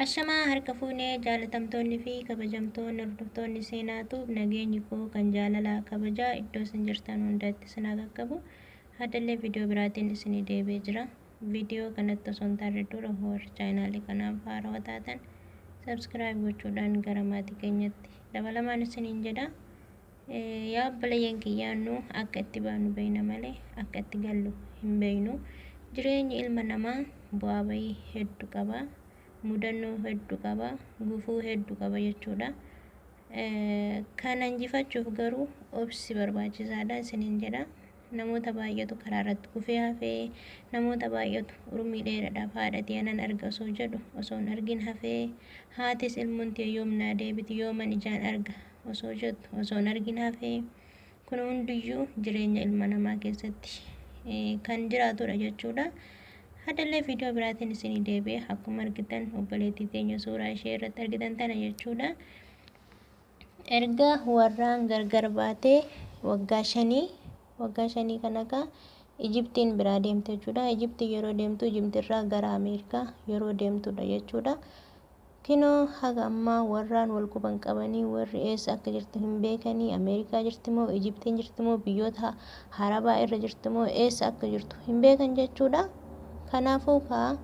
Ashamaa harka fuunee jaalatamtoonni fi kabajamtoonni hordoftoonni seenaatuuf nageenyi koo kan jaalalaa kabajaa iddoo isin jirtan hundatti isin haa qaqqabu. Haddallee viidiyoo biraatiin isinii deebi'ee jira. Viidiyoo kanatti osoo hin tarre dura warri chaanaalii kanaaf haarawaa taatan subscribe gochuudhaan gara maatii keenyatti dabalamaan isiniin jedha. Yaa obboleeyyan kiyyaa, nu akka itti baanu beeyna malee akka itti gallu hin beeynu. Jireenyi ilma namaa bu'aa bayii hedduu qaba. Mudannoo hedduu qaba. Gufuu hedduu qaba jechuudha. Kana injifachuuf garuu obsi barbaachisaadha isiniin jedha. Namoota baay'eetu karaa irratti kufee hafee, namoota baay'eetu urmii dheeraadhaaf haadha tiyya nan arga osoo jedhu osoo hin argin hafee, haatis ilmoon tiyya yoom naa deebiti, yooman ijaan arga osoo jettu osoo hin argin hafee. Kun hundiyyuu jireenya ilma namaa keessatti kan jiraatudha jechuudha. Hadallee viidiyoo biraatiin isinii deebi'e. Akkuma argitan obboleettii teenya suuraa ishee irratti argitan tana jechuudha. Erga warraan gargar baatee waggaa 5, waggaa 5 kana kaa Ijiptiin biraa deemte jechuudha. Ijiptii yeroo deemtu, Ijiptirraa gara Ameerikaa yeroo deemtudha jechuudha. Kinoo haga ammaa warraan wal quban qabanii, warri eessa akka jirtu hin beekanii. Ameerikaa jirti moo, Ijiptiin jirti moo, biyyoota Harabaa irra jirti moo, eessa akka jirtu hin beekan jechuudha. Kanaafuu kaa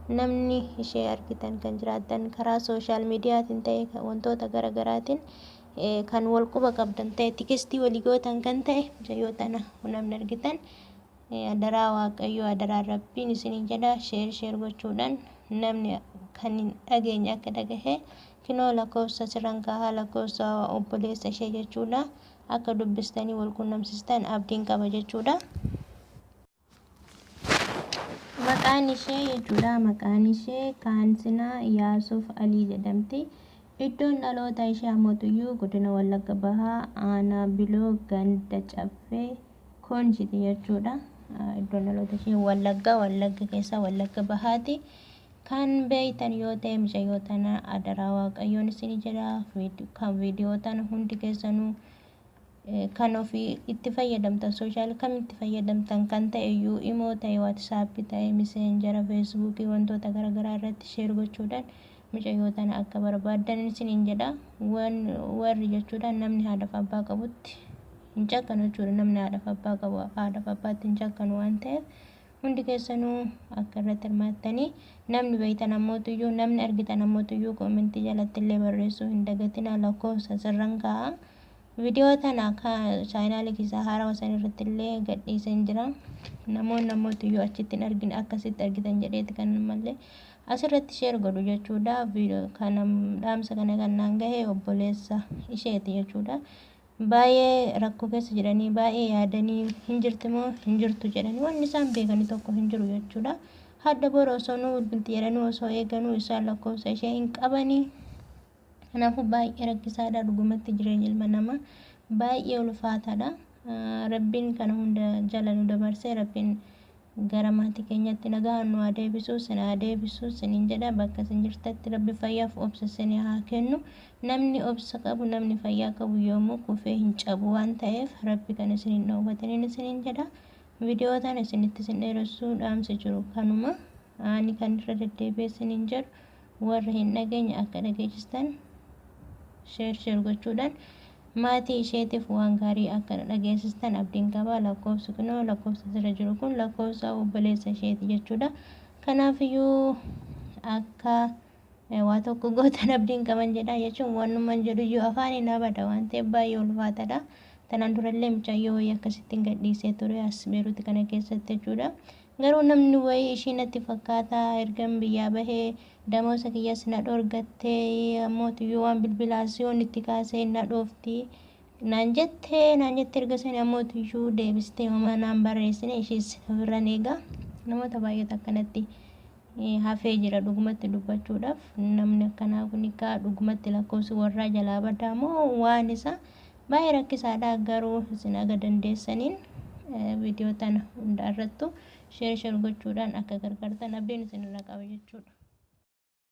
namni ishee argitan kan jiraattan, karaa social miidiyaatiin ta'e, wantoota gara garaatiin kan wal quba qabdan ta'e, text walii gootan kan ta'e, mucayyoo tana namni argitan adaraa Waaqayyoo, adaraa Rabbiin isiniin jedha, share share gochuudhaan namni kan hin dhageenye akka dhagahe, kinoo lakkoofsa sirran kahaa, lakkoofsa obboleessa ishee jechuudha, akka dubbistanii wal qunnamsistan abdiin qaba jechuudha. Maqaan ishee jechuudha, maqaan ishee Kaansinaa Yaasuuf Alii jedhamti. Iddoon dhaloota ishee ammotuyyuu godina Wallagga Bahaa, aanaa Biloo, ganda Caffee Koonjiti jechuudha. Iddoon dhaloota ishee Wallagga, Wallagga keessaa Wallagga Bahaati. Kan beeytan yoo ta'e mucayyoo tana adaraa Waaqayyoon isin jedha. Kan viidiyoo tana hundi keessanuu kan ofii itti fayyadamtan, social kam itti fayyadamtan kan ta'e iyyuu, imo ta'e, WhatsApp ta'e, Messenger, Facebookii, wantoota garaagaraa irratti share gochuudhaan mucayyoo tana akka barbaaddan isiniin jedha. Warri jechuudha, namni haadhaaf abbaa qabutti hin cakkanu jechuudha. Namni haadhaaf abbaa qabu haadhaaf abbaatti hin cakkanu waan ta'eef, hundi keessanuu akka irratti hirmaattanii, namni beeytan ammootuyyuu, namni argitan ammootuyyuu comment jalatti illee barreessuu hin dagatina. Lakkoofsa sirran kaa'a. Viidiyoo tana akka chaanaalii keessaa haarawaa san irratti illee gadhiiseen jira. Namoonni ammootuyyuu achitti hin argine akkasitti argitan jedheeti kan mallee asirratti share godhu jechuudha. Kana dhaamsa kana kan naan gahe obboleessa isheeti jechuudha. Baay'ee rakkoo keessa jiranii, baay'ee yaadanii, hin jirti moo hin jirtu jedhanii wanni isaan beekanii tokko hin jiru jechuudha. Hadda bor osoo nu bilbilti jedhanii osoo eeganuu isaan lakkoofsa ishee hin qabanii. Kanaafuu baay'ee rakkisaadha, dhugumatti jireenya ilma namaa baay'ee ulfaataadha. Rabbiin kana hunda jala nu dabarsee, Rabbiin gara maatii keenyatti nagaan nu haa deebisu, sin haa deebisu siniin jedha. Bakka isin jirtatti Rabbi fayyaaf obsa isin haa kennu. Namni obsa qabu, namni fayyaa qabu yoomuu kufee hin cabu waan ta'eef, Rabbi kan isin hin dhoowwatiniin isiniin jedha. Viidiyoo tana isinitti isin dheeressuu, dhaamsi jiru kanuma. Ani kan irra deddeebi'ee isiniin jedhu, warra hin dhageenye akka dhageessistan, share share gochuudhaan maatii isheetiif waan gaarii akka dhageessistan abdiin qaba. Lakkoofsi kunoo, lakkoofsa asirra jiru kun lakkoofsa obboleessa isheeti jechuudha. Kanaafiyyuu akka waa tokko gootan abdiin qaban jedha jechuun, wanuman jedhuyyuu afaaniin abada waan ta'eef baay'ee ulfaatadha. Tanaan durallee mucayyoo wayii akkasittiin gadhiisee ture as Beeruuti kana keessatti jechuudha. Garuu namni wayii ishii natti fakkaata, ergan biyyaa bahee damoosa kiyyas na dhoorgattee, ammootiyyuu waan bilbilaas yoon itti kaasee na dhoofti naan jette, naan jette. Erga sani ammootiyyuu deebistee homaa naan barreessine. Ishiis ofirran eega. Namoota baay'eetu akkanatti hafee jira. Dhugumatti dubbachuudhaaf namni akkanaa kun kaa dhugumatti lakkoofsi warraa jalaa badaa moo waan isa baay'ee rakkisaadha. Garuu isin aga dandeessaniin viidiyoo tana hunda irrattu share share gochuudhaan akka gargaartan abdiin isinirra qaba jechuudha.